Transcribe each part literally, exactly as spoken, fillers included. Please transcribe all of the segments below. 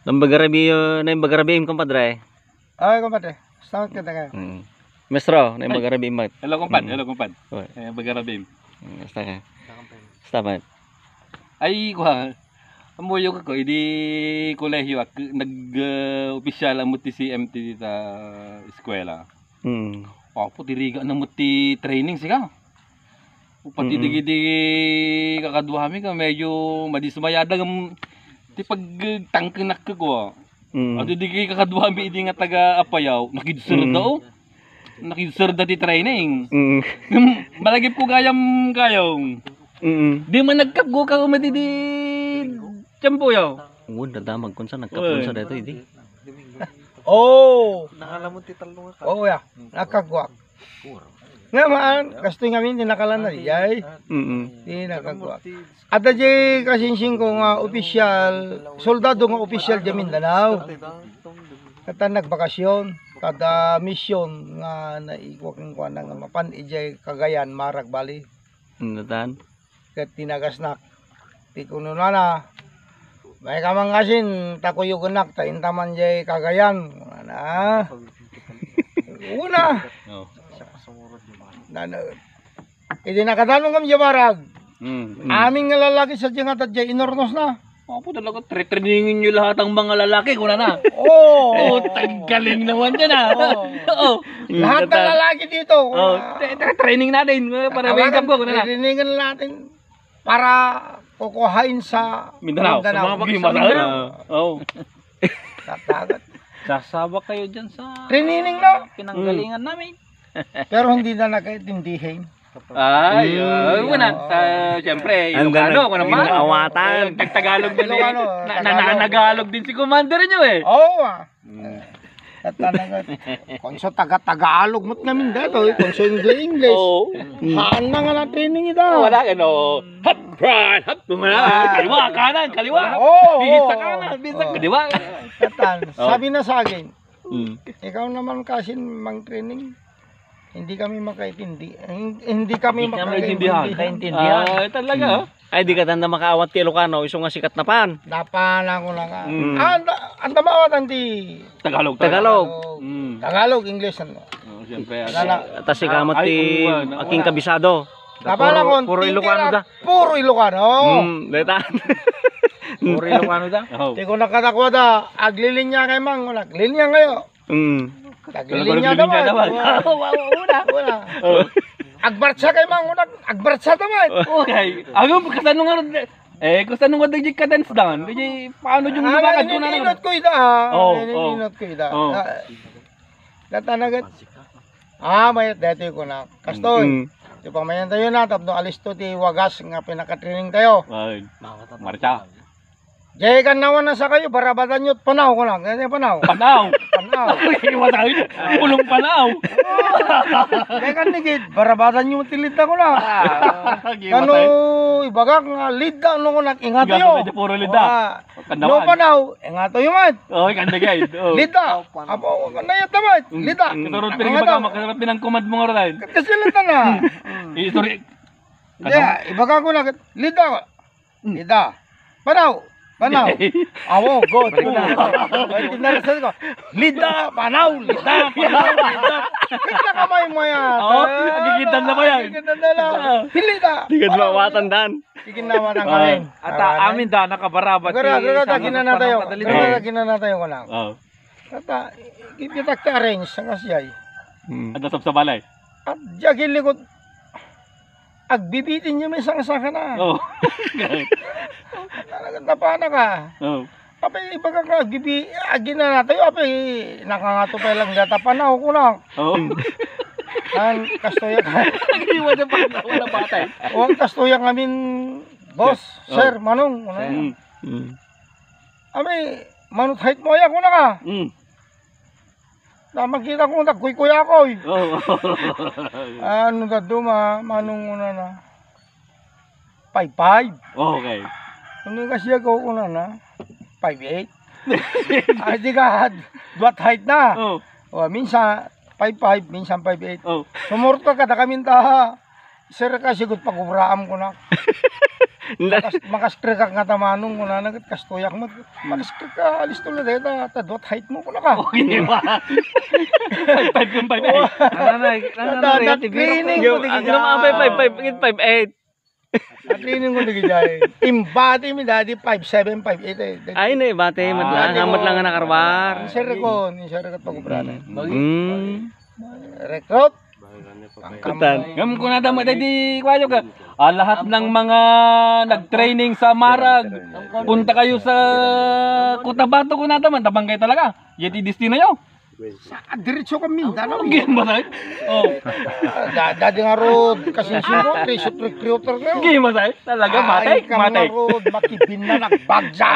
Naimbag a rabii, naimbag a rabiim, kumpadre. Ay, kumpadre. Salamat kita ka. Mm. Maestro, naimbag a rabiim, mat. Hello, kumpad. Mm. Hello, kumpad. Oy. Eh, bagarabiim. Mm, basta ka. Basta, mat. Ay, kuwan. Ammoyo kako, idi kolehiyo, ak-, nag, ah, opisyal ammo ti C M T dita eskwela. Mm. Apo, ti rigat na met ti training, sika. O, pati Mm-mm. dagiti kakaduami ka, medyo madismayada ngem ti pagtangkenak ko. Mm. Adu dagiti kakaduami idi nga taga Apayao, nakidserda, Mm. oh. Nakidserda ti training. Mm. Ngem, malagip ko gayam, gayam. Mm. Di man nagkapgo ka umadi di tiyempo, yaw. Oo, nadamag kun sa nagkapgo sa daytoy, di. Oh. Nakalamon ti tallo nga ka. Oo, ya. Nakagwak. Nga maan, kastoy ngamin, di nakalan na, di jay. Mm-mm. Di nakagwak. Adda jay kasinsing ko nga opisyal, soldado nga opisyal di Mindanao. Katan nagbakasyon, kada misyon nga naigwa kenkuana nga mapan ijay Cagayan, Marac Valley. Mm, katan. Ket tinagasnak. Ti kunonana, "Maikam ngasin, ta kuyogennak, ta intaman jay Cagayan." Kunana. Una. Oh. Nana, idi nakadanong ngem jay Marac. Mm, mm. Amin nga lalaki sa jay nga tadjay inornosna. Apo, talaga, tre-, trainingen nyo lahat ang mga lalaki, kunana. Oo. Oh, tanggaling naman yan, ah. Oo. Oo. Lahat ng Tata- lalaki dito. Oh, tre-, tre-, training natin, eh, para may Tawagan, income ko, kunana. Trainingen natin para kukuhain sa Mindanao. Mindanao. Sa mga Di bakit sa masarap. Mindanao? Ah, oh. Tatagat. Sasabak kayo dyan sa Training na. Pinanggalingan Mm. namin. Pero hindi na nakaintindihin. Ay, Mm. ah, wala. Oo. Ta-, siyempre, Ang Ilocano, dalag-, kung naman. inaawatan. Eh, tag-Tagalog din eh. Ilocano, Na-, na-, Tagalog. Nanagalog din si commander nyo eh. Oo, ah. Mm. At talaga, kung sa taga-Tagalog mo't ngamin dito, eh, kung sa English, English. Oo. Mm. Haan na nga na training ito. Oh, wala, ano. Hop, right, hop, wala. Ah. Kaliwa, kanan, kaliwa. Oo, Bisa oo. kanan, bisa Oo. kaliwa. Katan, Oh. sabi na sa akin, Mm. "Ikaw naman kasi mang training." Hindi kami makaintindi. Hin-, hindi kami Hindi kami makaintindi. maintindihan. Kaintindihan. Ah, talaga, Hmm. oh. Ay, di ka tanda makaawat ti Ilocano, isu nga sikat na pan. Napan ako na nga. Hmm. Ah, anda, anda maawatan ti Tagalog, Tagalog. Tagalog. Hmm. Tagalog, English, ano. Oh, siyempre, Wala. ano. Ta sika met Ah, ay, ti kung, ano, aking wala. kabisado. Napan Puro, ako, puro Ilocano tindirak, da. Puro Ilocano. Hmm, deta. Puro Ilocano da. Oh. Ti ko nakatakwada, aglilinya kay mang, aglilinya kayo. Mm. Naglilinya Naglilinya naman. naman. Oo, oo, una. Una. Oh. Agbartsa kay mang una, agbartsa naman. Okay. Agum, kasano nga, eh, kasano nga di ka dance dan? Di, paano yung Ah, lumakad ko na naman? Ininot ko ida, ah. Oh, oh. Ininot ko ida. Oh. Ah, datanagat. Ah, mayat dati ko na. Kastoy. Mm. Di pa mayan tayo na, tapno alisto ti wagas nga pinakatraining tayo. Ay, marcha. Jay, kan nawan na sa kayo, barabadan nyo, panaw ko lang. Kaya panaw. Panaw. Panaw. Iwas tayo. Pulong panaw. Kaya kan nigid, barabadan nyo, tilita ko lang. Ah, Kano, ibagak nga, lida, no, ko nag-ingat Ingat yo. Tayo, puro lida. Wala. Kandawan. No, panaw, ingat yo, man. Oh, kandagay. Oh. Lida. Apo, kanayat naman. Mm. Lida. Mm. Kasurot pinang Ang ibaga, ano? Kasurot pinang kumad mo nga rin. Kasi lida na. History. Hindi, Kandawan. Ibaga ko na, lida. Hmm. Lida. Panaw. Panaw. Awo, go. Ay, tinarasan ko. Lida, panaw, lida, panaw, lida. Kita ka ba yung maya? Oo, nakikita na ba yan? Nakikita na lang. Ah. Lida. Di ka dumawatan, Dan. Sige na, wala Ah. kami. Ata, Wala. amin da, nakabarabat. Gara, ti gara, sana tagi na na tayo. Panaw kadali. Gara, tagi na na tayo ko lang. Oh. Ata, kita ka arrange, ang kasiyay. Hmm. Ada sabsabalay. At jagi likod. Agbibitin niya may sangsaka na. Oh. Talagang tapana ka. Oh. Apay, ibaga ka, agbibi-, agi na natayo, apay, nakangato pa lang gata panaw ko na. Oh. Ang kastoya ka. Lagi wala pa, wala batay. O, ang kastoya ngamin, boss, Oh. sir, manong, ano Sir. yan? Mm. Mm. Apay, manut height mo, ya, kuna ka. Mm. Na makita ko, nagkuykuyakoy. Oo. Ano da duma, manong una na? Five five. Okay. Ano yung kasi ako una na? Five eight. Ay, di ka, what height na? Oh. O, minsan, five five, minsan five eight. Oh. Sumurot ka, kada kami ta, sir, kasi good pag-ubraam ko na. Makas-, makastrikak nga tamanong, kunana ket kastoyak met. Makastrikak, alisto na deta, ta duat height mo, kunaka. Okay, di ba? Five five yung five eight. Ano na, ano na, Dada, training ko, di ang ka mga five five, five eight, five eight. At training ko, di ka jay. Imbati mi, dadi, five seven, five eight, eh. Ay, na, ibati, met lang, ah, met lang nga nakarwar. Ni Sir Recon, ni Sir Recon, pag-ubranan. Mm. Recruit. Tan. Ngem kunada met daydi kuayo ka, ah, lahat ng mga nag-training sa Marag, punta kayo sa Cotabato, kunada man, tabang kayo talaga. Yati destino yo. Sa diretso ka Mindanao. Game ba tayo? Oh. Da-, dadi nga road, kasi sino, recruit recruiter kayo. Game ba tayo? Talaga, matik, matik. Road, makibin na nagbagsa.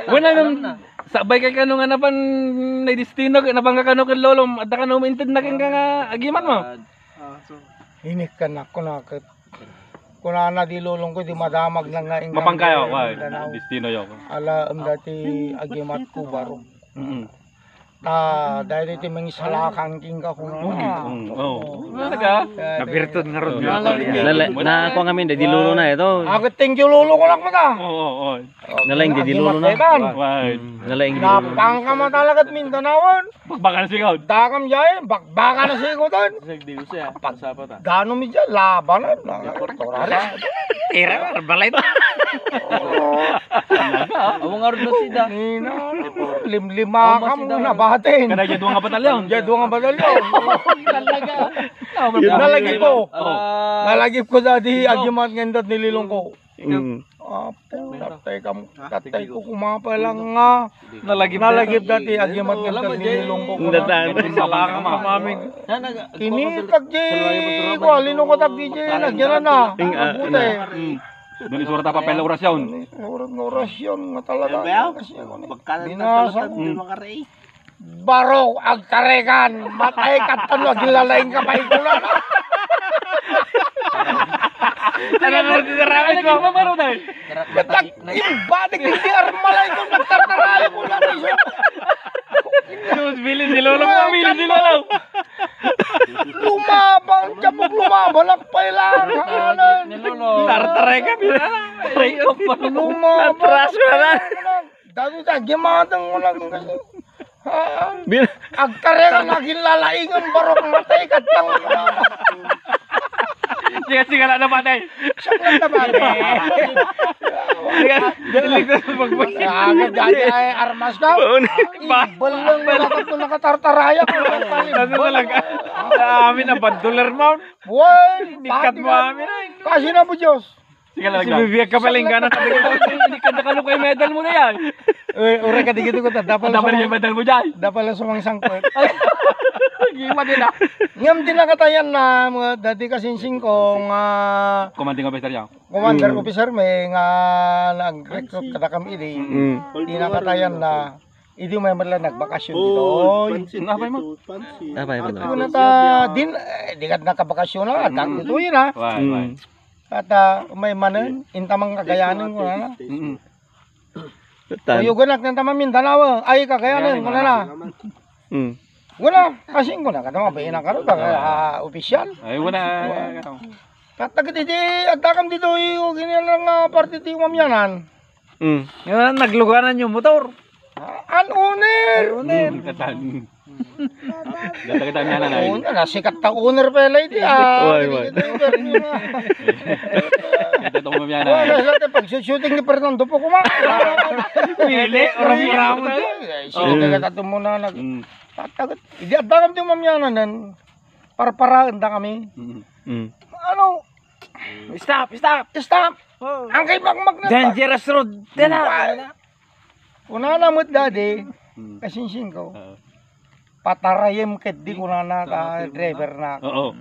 Wala nang Sabay kay kano nga napan, naidestino, napan ka kano ken lolo, adda kano mainted na ken ka nga agimat mo. Ah, so, inikkan ako na ket kunana di lolong ko, di madamag na nga inggam. Mapangkayo, wa, danaw. Destino yo. Ala, em dati agimat ko baro. Mm. Ta, dahil iti mangisalakan king ka kunana. Mm, mm, oh. Talaga? Nabirtud nga rod. Nala-, na, kuwan kami, di lolo na ito. Ako, thank you, lolo ko lang mata. Oo, oo, oo. Nalaing di, di lolo na. Why? Nalaing di, di lolo. Napang ka matalagat Mindanaon. Bakbakan na sigaw. Dakam jay, bakbakan na sigaw ton. Sige, di ko siya. Pag-, sapa ta? Dano mi dyan, labanan. Torare. Tira, balay. Oo. Amo nga rin na sida. Nina, limlima ka mo nabatin. Kada jadwa nga batalyon. Jadwa nga batalyon. Talaga. Nalagip ko. Oh. Nalagip ko dati, agimat nga indat nililong ko. Mm. Apo, tatay kam-, tatay ko kumapay lang nga. Nalagip na. Nalagip dati, agimat nga nililong ko. Natan. Kini tagdi ko, alino ko tagdi, nagyanan na. Ing, ah, abute. Mm. Doon isurat ta papel orasyon. Isurat nga orasyon nga talaga. Binasa. Barok, agtarekan, matay ka tano, agilalaing ka pa ikunan. Ano mo, di naraman ko? Ano mo, baro, day? Batak, imbatik, hindi armalay ko, nagtartaray ko na, iso. Sus, bilin di lolo mo, bilin di lolo. Lumabang, jabok lumabang, nagpailangan. Tartaray ka, bilin. Lumabang. Atras ko na lang. Dati ta, gimatang mo lang kasi. Ah, bin- agtarekan, agilalaingan, barok, matay ka tang. Sige, sige, na namatay. Siya na namatay. Sige, dilig na sa pagbuti. Ah, dati ay armas ka. Ba- Ibalong mo lang ito, nakatartaraya ko. Ano talaga? Sa amin, ang bandoler mo. Buhay! Nikat mo amin, ay. Kasi na mo, Diyos. Sige lang, bibigyan ka pala, ingka na kadagito. Hindi ka nakalukay medal mo na yan. Uy, uray kadagito ko, ta, dapat dapat lang yung medal mo dyan. Dapat lang sumangsangkot. Ay, gima din, ah. Ngam din nakatayan na, mga dati kasinsing ko, nga commanding officer yan. Commander officer, may nga nag-recruit kada kami, di. Mm. Di nakatayan na. Idi may man lang nagbakasyon dito. Oy, pansit. Apay mo? Apay mo? Ako na ta, din, eh, di ka nakabakasyon na, dagito yun, ha? Why, why? At, ah, may manen, intamang Kagayanan ko na. Mm. Tan. Uyugan ak ng tamang Mindanao, ay, Kagayanan ko na na. Mm. Wala, kasi ko na, kada mga bayan ng karot, ah, opisyal. Ay, wala. Tatagit iti, at takam dito, yung ginilang, ah, parte ti Mamianan. Mm. Yun, naglugaran yung motor. Ah, an owner. An owner. Mm, katan. Data kita niya na. Owner, nasikat ta owner pala iti, ah. Why, why? Ito mo niya na. Wala, sa pag-shooting ni Fernando po kuma. Pili, orang-orang mo to. Sige, katato mo na nag-, tatagat. Hindi, at bakit yung mamyanan, parparaen da kami. Mm. Ano? Stop, stop. Stop. Oh. Ang kay magmag na. Dangerous road. Dala. Kunana met dadi, hmm, kasinsing ko. Oo. Patarayem ketdi kunana ta driver na. Oo.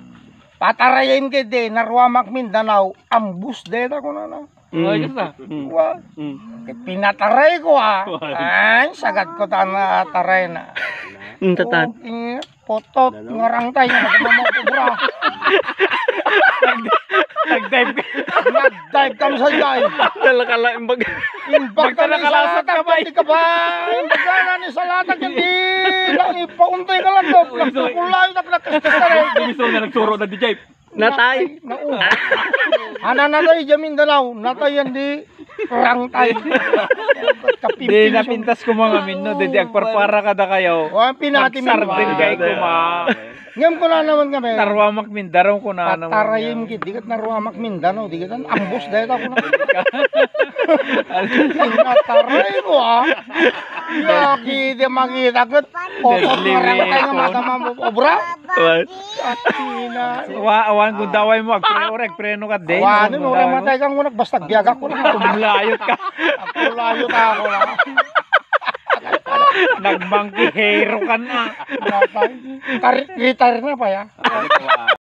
Patarayem ketdi, naruamak Mindanao, ambus deta kunana. Mm. Ay, kasta. Mm. Wa. Mm. Ket pinataray ko, ah. Wa. Ay, sagad ko ta na taray na. Mm, tatan. Oh, eh, Potot, ngarang tayo, nagmamang kubra. Nag-dive ka. Nag-dive kami sa jay. Dala ka lang, imbag. Imbag kami sa latak, pati ka ba? Imbag ka na ni sa latak, hindi lang ipauntay ka lang, Dok. Nagkukulay, nag-, nagkaskas ka rin. Gumiso na nagsuro na di jay. Natay. Nau. Ana natay diay Mindanao, natay yan di rangtay. Di napintas ko mga minno, di, di agparpara kada kayo. O, ang pinati Agsardeng Mindanao. Kay kuma. Ngem kuna naman kami. Naruamak Mindanao kuna naman. Patarayem kit, di ket naruamak Mindanao, di ket ambos dayta kuna. Nataray ko, ah. Yaki, di makita ket. Otot marangtay nga madama mo obra. What? Ina. Wa, awan gundaway mo, agpre-, ore, agpreno ka, de. Awan, no, ore, matay kang unak, basta agbiagak ko na. Kumlayot ka. Agkulayot ako na. Nagmangkihero ka na. Matay. Kar-, retire na pa, ya.